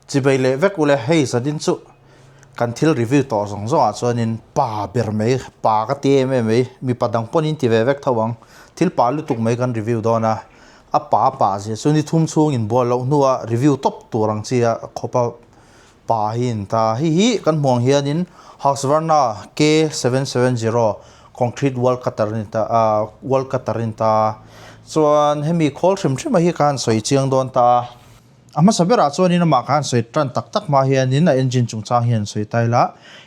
Chibei leh vek ule hei zanin chu kan thil review tawh zawng zawng ah chuanin pa ber mai pa ka ti em em mai mipa dang pawn in ti ve vek tho ang thil pa lutuk mai kan review dawn a a pa pa zia chu ni thum chhung in bual loh hnua review tawp tur ang chi a khawpa pa hi in ta hei hi kan hmuh ang hianin Husqvarna K 770 concrete wall cutter a ni ta ah wall cutter a ni ta chuan hemi khawl hrim hrim a hi khan sawi chiang dawn ta a. A hmasa berah chuanin amah khan sawi tan tak tak hma hianin a engine chungchang hian sawi ta ila,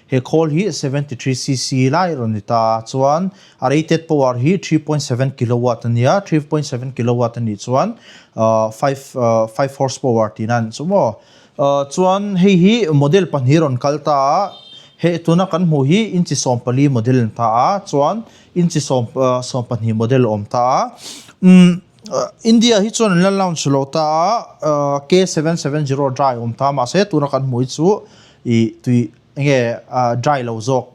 he khawl hi 73cc lai rawn ni ta chuan a rated power hi 3.7 kilowatt a nia, 3.7 kilowatt a nih chuan 5 horsepower tihna a ni chu maw. Chuan hei hi model pahnih rawn kal ta a, he tuna kan hmuh hi inchi 14 model a ni ta a, chuan inchi 12 model a awm ta a. India hi chuan an la launch lo ta a, K770 dry awm ta mahse tuna kan hmuh hi chu ih tui enge dry lo zawk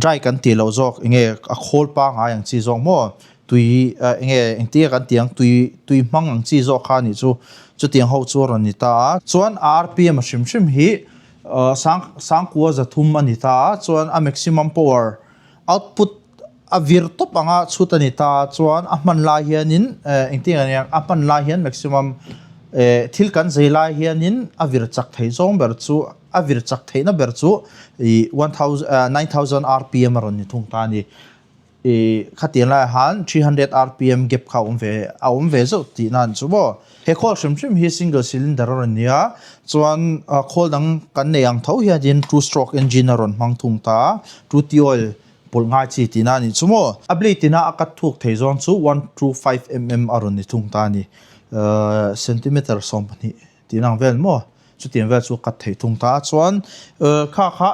dry kan tih loh zawk enge a khawl pangngai ang chi zawk maw tui enge engtin nge kan tih ang tui tui hmang ang chi zawk kha a nih chu chutiang ho chu a rawn ni ta a chuan RPM a hrim hrim hi sang sangkua zathum a ni ta a chuan a maximum power output A vir tawp anga chhut a ni ta chuan a hman lai hianin engtin nge nia a hman lai hian maximum thil kan zei lai hianin a vir chak theih zawng ber chu a vir chak theihna ber chu ih 1000 9000 rpm a rawn ni thung ta a ni. Ih khatiang laiah khan 300 rpm gap kha a awm ve a awm ve zeuh tihna a ni chu maw. He khawl hrim hrim hi single cylinder a rawn ni a chuan khawl dang kan nei ang tho hianin two stroke engine a rawn hmang thung ta a two T oil Pawlh ngai chi tihna a nih chu maw? A blade ina a cut thuk thei zawng chu 125 mm a rawn ni thung ta a ni. Centimeter 12 tihna ang vel maw? Chutiang vel chu a cut thei thung ta a. Chuan kha kha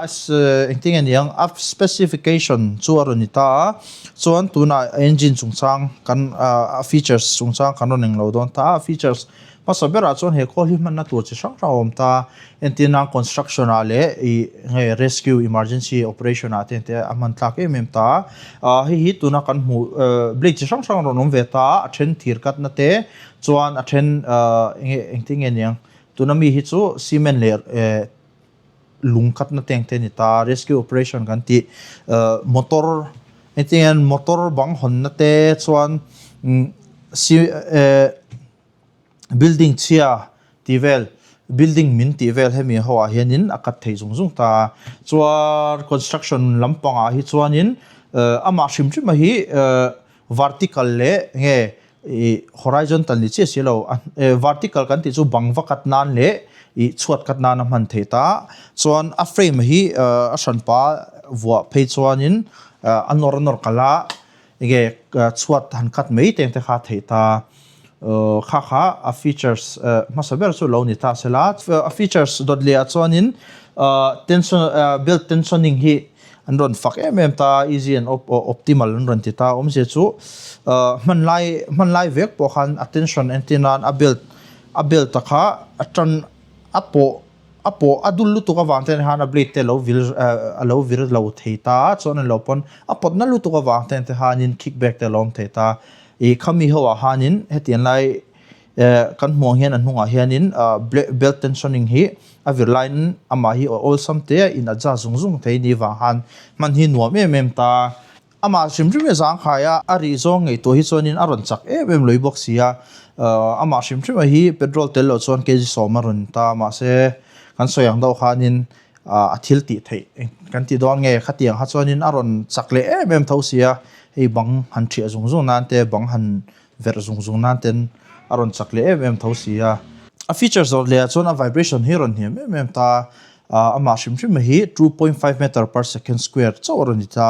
engtin nge niang a specification chu a rawn ni ta a. Chuan tunah engine chungchang kan a features chungchang kan rawn englo dawn ta a. Features Hmasa berah chuan he khawl hi hmanna tur chi hrang hrang a awm ta. Entir nan construction ah leh ih nge rescue emergency operation ah te te a hman tlak em em ta. Ah hei hi tuna kan hmuh blade chi hrang hrang a rawn awm ve ta a, a then thir katna te chuan a then ah enge engtin nge niang tuna mi hi chu cement leh eh lung katna te ang te a ni ta. Rescue operation kan tih motor engtin nge motor bang hawnna te chuan si eh. Building chhia tih vel, building min tih vel hemi ho ah hianin a cut thei zung zung ta a. Chuan construction lampangah hi chuanin amah hrim hrim a hi vertical leh nge ih horizontal ni chiah si lo vertical kan tih chu bang va cut nan leh ih chhuat cut nan a hman theih ta. Chuan a frame hi a hranpa vuah phei chuanin a nawr a nawr kalh a. Enge chhuat han cut mai teng te kha theih ta kha kha a features hmasa ber chu lo ni ta sela a features dawt leh ah chuanin tension belt tensioning hi an rawn fak em em ta easy and optimal an rawn ti ta awmzia chu hman lai hman lai vek pawh khan a tension entir nan a belt a belt a kha a tan a pawh A pawh a dul lutuk avang ten khan a blade te lo vir a lo vir lo thei ta a, chuan lo pawn a pawt na lutuk avang ten te khanin kick back te a lo awm thei ta. Ih khami ho ah khanin hetiang lai kan hmuh ang hian a hnungah hianin belt tensioning hi a vir laiin amah hi awlsam te a in adjust zung zung thei ni vang khan hman hi nuam em em ta. Amah hrim hrim hi a zangkhai a, a rih zawng ngaihtuah hi chuanin a rawn chak em em lui bawk si a. Amah hrim hrim hi petrol tel loh chuan kg 10 a rawn ta mahse kan sawi ang deuh khanin a thil tih theih kan ti dawn nge khatiang kha chuanin a rawn chak leh em em tho si a, hei bang han thiah zung zung nan te bang han verh zung zung nan ten a rawn chak leh em em tho si a. A feature zawt leh ah chuan a vibration hi a rawn hniam em em ta a, amah hrim hrim hi 2.5 meter per second square chauh a rawn ni ta.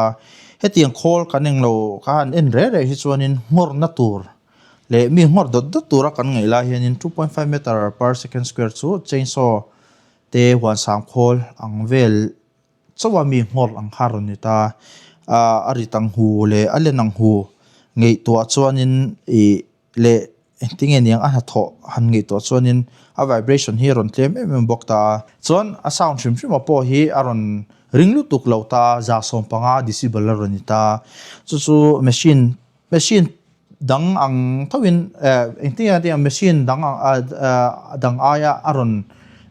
Hetiang khawl kan englo ka han en reh reh hi chuanin nghawrna tur leh mi nghawr dawt dawt tura kan ngaih lai hianin 2.5 meter per second square chu chainsaw te huan sang khawl ang vel Chawa mi nghawr ang kha rawn ni ta. A rit ang hu leh a len ang hu ngaihtuah chuanin ih leh engtinge niang a hnathawh han ngaihtuah chuanin a vibration hi a rawn tlem em em bawk ta a. Chuan a sound hrim hrim a pawh hi a rawn ring lutuk lo ta a, 150 decibel a rawn ni ta. Chu chu machine Machine dang ang thoin engtin nge tia machine dang ang dang aia a rawn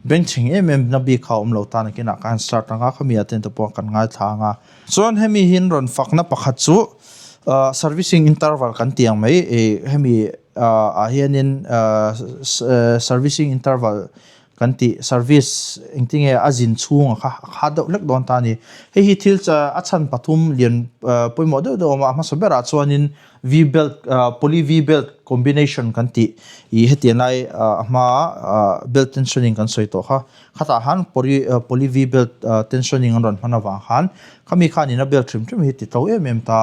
Bengchheng em em na bik kha a awm lo ta nakinah ka han start ang a, khami ah ten te pawh kan ngaithla ang a. Chuan hemi hi an rawn fakna pakhat chu servicing interval kan tih ang mai ih hemi ah hianin servicing interval kan tih service engtinge a zin chhunga kha a khat deuh hlek dawn ta a ni. Hei hi thil a chhan pathum lian pawimawh deuh deuh a awm a, a hmasa berah chuanin V belt poly V belt combination kan tih ih hetiang lai a hma belt tensioning kan sawi tawh kha khatah khan poly poly V belt tensioning an rawn hman avang khan khami khanin a belt hrim hrim hi ti tlo em em ta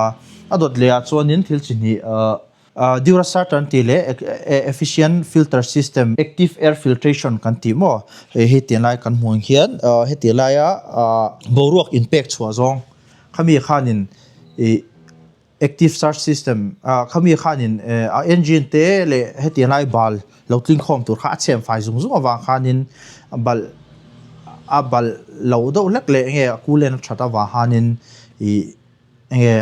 a dawt leh ah chuanin thil chi hnih Durasart an tih leh efficient filter system active air filtration kan tih maw hetiang lai kan hmuh ang hian hetiang laia boruak inpek chhuah zawng khami khanin ih Active search system ah khami khanin a engine te leh hetiang lai bal lo tling khawm tur kha a chhem fai zung zung avang khanin balh a balh lo deuh hlek leh enge a coolant a that avang khanin ih enge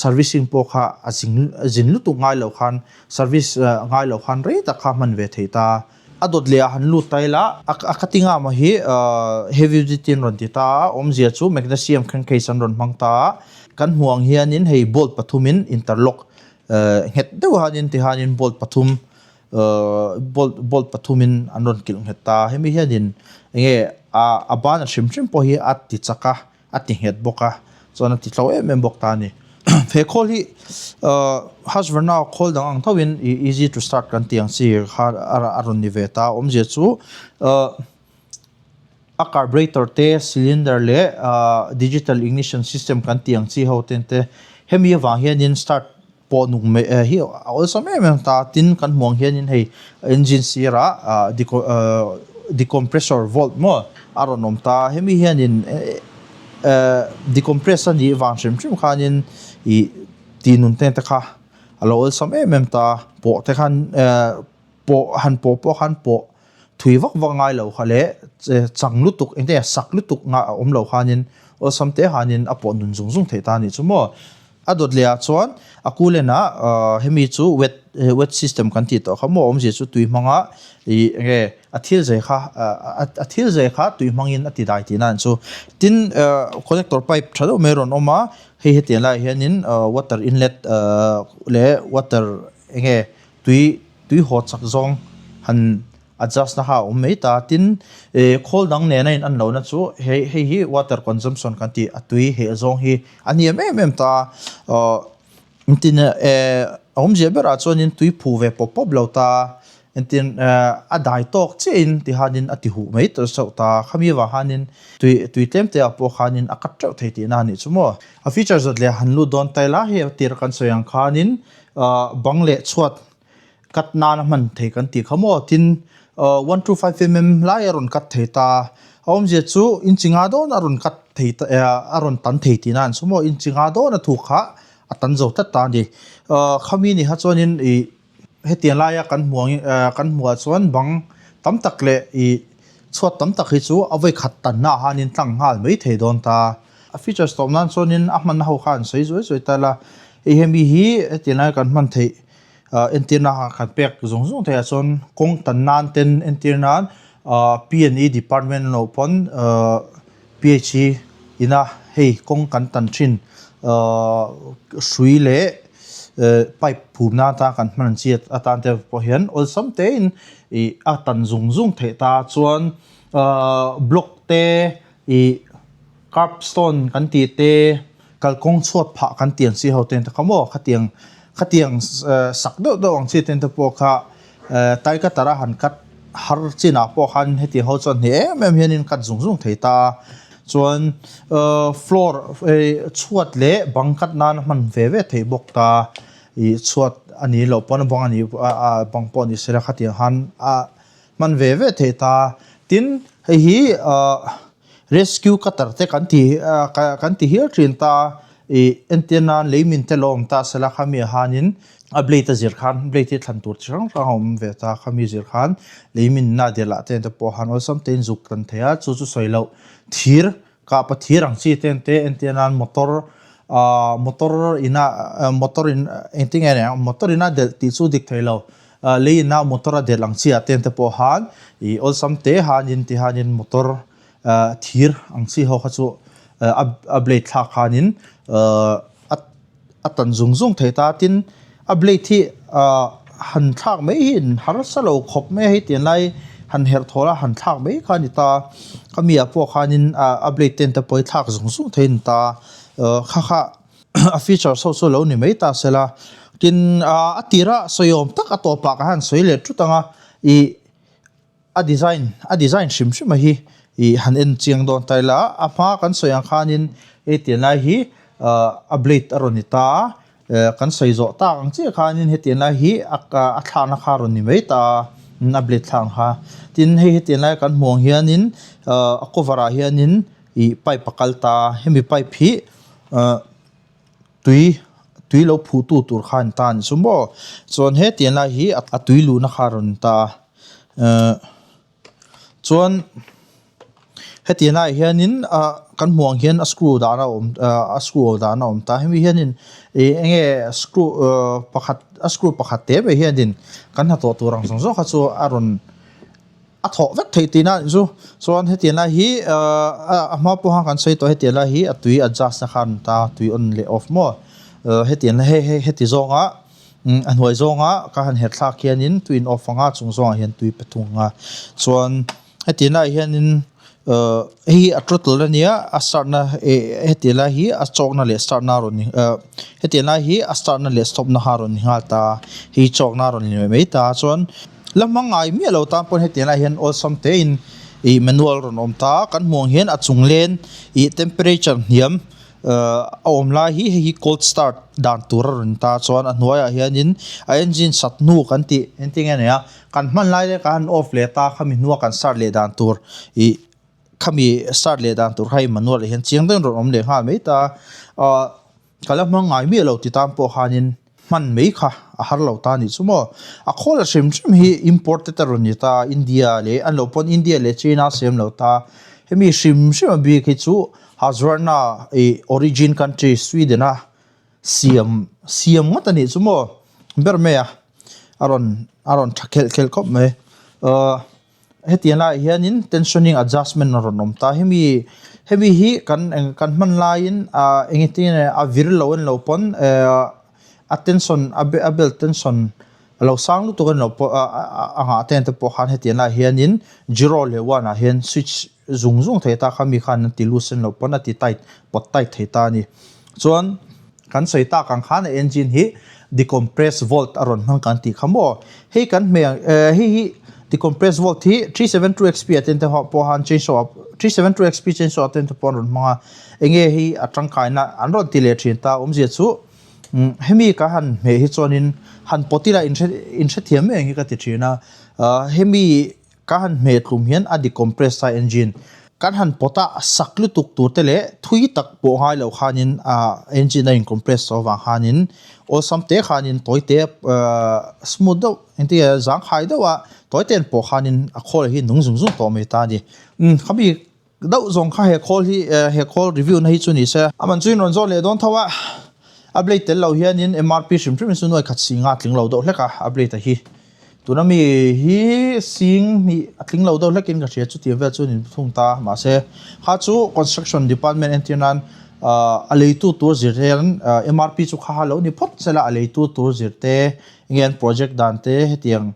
servicing pawh kha a zing a zin lutuk ngai loh khan service ngai loh khan rei tak kha hman ve thei ta. A dawt leh ah han lut ta ila a cutting arm hi heavy duty an rawn ti ta a, awmzia chu magnesium crankcase an rawn hmang ta a, kan hmuh ang hianin hei bolt pathumin interlock nghet deuh hanin tihanin bolt pathum bolt bolt pathumin an rawn kilh nghet ta a, hemi hianin enge a ban a hrim hrim pawh hi a ti chak a. a ti nghet bawk a, chuan a ti tlo em em bawk ta a ni. He khawl hi Husqvarna khawl dang ang tho in easy to start kan tih ang chi kha a rawn ni ve ta a, awmzia chu a carburetor te, cylinder leh digital ignition system kan tih ang chi ho ten te hemi avang hianin start pawh nung mai hi a awlsam em em ta tin kan hmuh ang hianin hei engine sirah ah decompressor volt maw a rawn awm ta hemi hianin eh decompress a nih vang hrim hrim khanin ih tih nun te te kha a lo awlsam em em ta pawh te khan eh pawh han pawh pawh khan pawh thui vak vak ngai lo kha leh chang lutuk eng te sak lutuk nga a awm lo khanin awlsam te hanin a pawh nun zung zung theih ta a nih chu maw. A dawt leh ah chuan a coolant ah hemi chu wet wet system kan tih tawh kha maw awmzia chu tui hmanga ih enge a thil zai kha a thil zai kha tui hmangin a ti dai tihna an chu. Tin connector pipe tha deuh mai a rawn awm a hei hetiang laiah hianin water inlet leh water enge tui tui haw chak zawng han adjust na kha a awm mai ta. Tin, eh khawl dang nena in an lohna chu hei hei hi water consumption kan tih a tui heh zawng hi a hniam em em ta. Aw engtin eh a awmzia berah chuanin tui phu ve pawp pawp lo ta. Engtin eh a dai tawk chiahin tihanin a ti huh mai ta chauh ta. Khami avang khanin tui tui tlem te ah pawh khanin a cut teuh thei tihna a nih chu maw. A feature zawt leh han lut dawn ta ila hei a tir kan sawi ang khanin ah bang leh chhuat cut nana hman thei kan tih kha maw tin 125 mm lai a rawn cut thei ta a awmzia chu inchi nga dawn a rawn cut thei ta a rawn tan thei tihna an sawi maw inchi nga dawn a thuk kha a tan zo tlat ta a ni khami ni kha chuanin ih hetiang laia kan hmuh ang kan hmuh ah chuan bang tam tak leh ih chhuat tam tak hi chu a vawikhat tanna ah hianin tlang nghal mai thei dawn ta a features tawp nan chuanin a hmanna ho kha an sawi zuai zuai ta la hei hemi hi hetiang laia kan hman theih Entirna kan pek zung zung theih ah chuan kawng tan nan ten entir nan P and E department loh pawn PHE ina hei kawng kan tan thin hrui leh pipe phum nan atan kan hman chi atan te pawh hian awlsam te in ih a tan zung zung theih ta chuan block te ih curb stone kan tih te. Kalkawng chhuat phah kan tiang chi ho ten te kha maw khatiang khatiang sak deuh deuh ang chi ten te pawh kha tai ka tara han cut har chinah pawh khan hetiang ho chuan hne em em hianin cut zung zung thei ta a chuan floor chhuat leh bang cut nan a hman ve ve thei bawk ta ih chhuat a nih loh pawn bang a nih bang pawh ni sela khatiang han a hman ve ve thei ta tin hei hi Rescue cutter te kan ti kan ti hial thin ta ih entir nan lei min te lawm ta sela khami ah hianin a blade a zir khan blade hi thlan tur chi hrang hrang a awm ve ta khami zir khan lei min na der lah te te pawh han awlsam te in zuk tan thei a chu chu sawi loh thir kahpa thir ang chi te te entir nan motor ah motor ina motor in engtin nge ni ang motor ina delh tih chu dik thei lo. Leiin a motor a delh ang chi ah ten te pawh han ih awlsam te hanin ti hanin motor thir ang chi ho kha chu a blade thlak khanin a a tan zung zung thei ta tin a blade hi han thlak mai hi in harsa lo khawp mai a hei tiang lai han herh thawl a han thlak mai kha a ni ta khami ah pawh khanin a blade ten te pawh hi thlak zung zung thei a ni ta kha kha. A features ho chu lo ni mai ta sela. Tin, a tira sawi awm tak a tawpah ka han sawi leh thut ang a, ih a design a design hrim hrim a hi ih han en chiang dawn ta ila a hma kan sawi ang khanin hei tiang lai hi a blade a rawn ni ta a, kan sawi zawh tak ang chiah khanin hetiang lai hi a a thlakna kha a rawn ni mai ta a, a blade thlak ang kha. Tin, hei hetiang lai kan hmuh ang hianin a cover ah hianin ih pipe a kal ta a, hemi pipe hi ah tui tui lo phuh tu tur kha an ta a ni chu maw chuan he tiang lai hi a tui luhna kha a rawn ta a ah chuan hetiang laiah hianin ah kan hmuh ang hian a screw dahna a awm ah a screw dahna a awm ta hemi hianin ih eng nge screw ah pakhat a screw pakhat te mai hianin kan hnathawh tur ang zawng zawng kha chu a rawn. A thawh vek theih tihna a nih chu. Chuan hetiang lai hi a hma pawha kan sawi tawh hetiang lai hi a tui adjust na kha a ni ta tui on leh off maw. Hetiang lai hei hei heti zawnga a hnuai zawnga ka han her thlak hianin tui in off anga chung zawngah hian tui pe thung anga. Chuan hetiang laiah hianin hei hi a throttle a nia a start na hetiang lai hi a chawkna leh start na a rawn ni hetiang lai hi a start na leh stop na kha a rawn ni nghal ta hei chawkna a rawn ni mai mai ta chuan. La hmang ngai miah lo tan pawn hetiang lai hian awlsam tein ih manual rawn awm ta a, kan hmuh ang hian a chung len ih temperature hniam ahh a awm lai hi hei hi cold start dan tur a rawn ta chuan a hnuaiah hianin a engine sat hnu kan tih engtin nge nei a kan hman lai leh kan han off leh ta khami hnua kan start leh dan tur ih khami start leh dan tur kha hei manual ah hian chiang deuhin rawn awm leh nghal mai ta ahh. Ka la hmang ngai miah lo ti tan pawh khanin hman mai kha a har lo ta nih chu maw. A khawl a hrim hrim hi imported a rawn ni ta, India leh an lo pawn India leh China a siam lo ta. Hemi hrim hrim a bik hi chu Husqvarna ih origin country Sweden a siam siam ngawt a nih chu maw. Ber mai a a rawn a rawn tha khelh khelh khawp mai. Ahh. Hetiang laiah hianin tensioning adjustment a rawn awm ta. Hemi hemi hi kan eng kan hman laiin ah eng engtin nge a vir lo en lo pawn eh a tension a a belt tension a lo sang lutuk en lo pawh a a nghah te te pawh khan hetiang laiah hianin zero leh one ah hian switch zung zung thei ta kha mi khan an ti loose en lo pawn a ti tight pawt tight thei ta a ni. Chuan kan sawi tak ang khan a engine hi decompress volt a rawn hmang kan tih kha maw. Hei kan hmeh ang eh hei hi decompress volt hi 372 XP ah ten te pawh han chainsaw ah 372 XP chainsaw ah ten te pawh an rawn hmang a. Enge hei a tangkaina an rawn ti leh thin ta awmzia chu hemi ka han hmeh hi chuanin han pawt ila inhre inhrethiam mai ang hi ka ti thin a. Hemi Ka han hmeh tlum hian a decompress a engine kan han pawt a, sak lutuk tur te leh thui tak pawh ngai loh khanin engine a in compress tawh avang khanin awlsam te khanin tawi te smooth deuh engtin nge zangkhai deuh a tawi te an pawh khanin a khawl hi nung zung zung tawh mai ta a ni. Umm khami Deuh zawng kha he khawl hi he khawl review na hi chu ni se. A man chu in rawn zawt leh dawn tho a, a blade tel lo hianin MRP hrim hrim in chu nuai khat sing a tling lo deuh hlek a, a blade a hi. Tuna mi hi sing hnih a tling lo deuh hlek in ka hria chutiang vel chuan in thung ta mahse kha chu construction department entir nan a leitu tur zir hian MRP chu kha ha lo ni phawt sela a leitu tur zir te enge an project dan te hetiang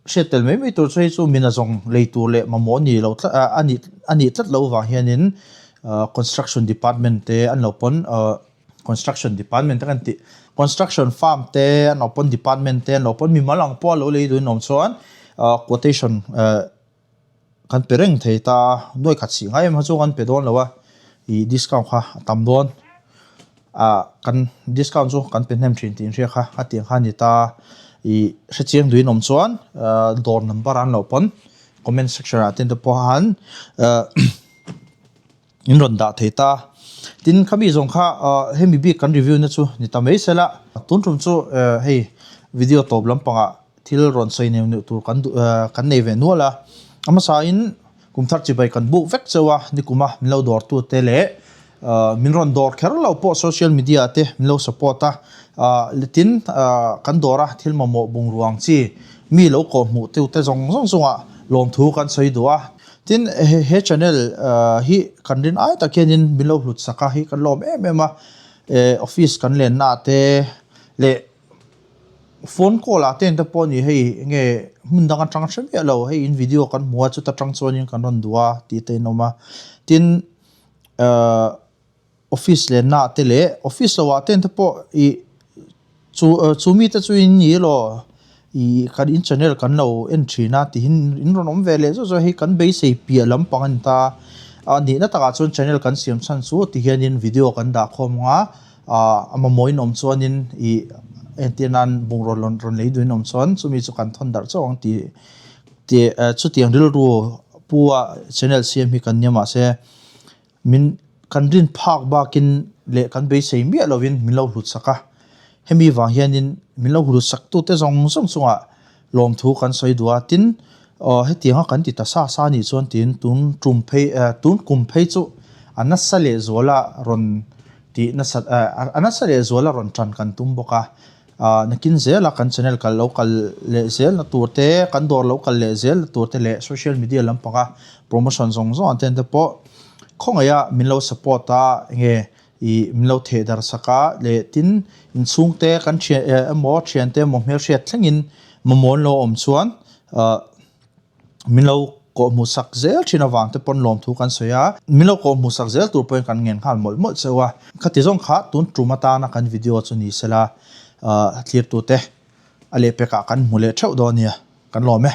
Hriat tel mai mai tur chu hei chu min a zawng lei tur leh mamawh ni lo tlat a nih a nih tlat loh vang hianin construction department te an lo pawn construction department te kan tih construction firm te an lo pawn department te an lo pawn mimal ang pawh a lo lei duhin awm chuan quotation kan pe reng thei ta nuai khat sih ngai em kha chu kan pe dawn lo a ih discount kha a tam dawn ah kan discount chu kan pe hnem thin tih inhria kha a tiang kha a ni ta ih hrechiang duhin awm chuan ah dawr number an loh pawn comment section ah te pawh han ah In rawn dah thei ta. Tin, khami zawng kha hemi bik kan review na chu ni ta mai sela. Tun tum chu hei video tawp lampangah thil rawn sawi neuh neuh tur kan duh kan nei ve nual a. A hmasain kum thar chibai kan buk vek cheu a, nikuma min lo dawrtu te leh Min rawn dawr kher lo pawh social media te min lo support a, tin kan dawr a thil mamawh bungrua ang chi mi lo kawh hmuh tu te zawng zawng chungah lawmthu kan sawi duh a. Tin he channel hi kan rin ai tak hianin min lo hlut sak a hi kan lawm em em a, office kan lenna ah te leh Phone call ah te en te pawh a ni hei enge hmun dang atang hre miah lo hei in video kan hmu a chuta tang chuanin kan rawn duh a tih te in awm a tin ahh office lenna ah te leh office lo ah te en te pawh ih chu chu mi te chu in ni elaw ih kan in channel kan lo en thin a tihin in rawn awm ve leh zauh zauh a hei kan beisei piah lampang a ni ta a nihna takah chuan channel kan siam chhan chu tihianin video kan dah khawm ang a. A mamawh in awm chuanin ih entir nan bungraw rawn lei duhin awm chuan chumi chu kan thawn darh chauh ang tih tih chutiang rilru pu a channel siam hi kan nia mahse min kan rin phak bakin leh kan beisei miah lovin min lo hlut sak a hemi vang hianin min lo hlut sak tute zawng zawng chungah lawmthu kan sawi duh a tin aw hetianga kan ti ta sa sa anih chuan tiin tun tum phei tun kum phei chu a nasa lehzuala rawn Tih nasat a nasa leh zual a rawn tan kan tum bawk a, nakin zela kan channel kal lo kal leh zelna tur te, kan dawr lo kal leh zelna tur te leh social media lampanga promotion zawng zawng an ten te pawh khawngaiha min lo support a enge ih min lo theh dar sak a leh tin inchhungte kan thian emaw thiante emaw hmelhriat thlengin mamawh an lo awm chuan ah. Min lo kawh hmuh sak zel thin avang te pawn lawmthu kan sawi a, min lo kawh hmuh sak zel tur pawhin kan ngen nghal mawlh mawlh cheu a. Khati zawng kha tun tum atana kan video chu ni sela thlirtute a lehpekah kan hmu leh theuh dawn nia, kan lawm e.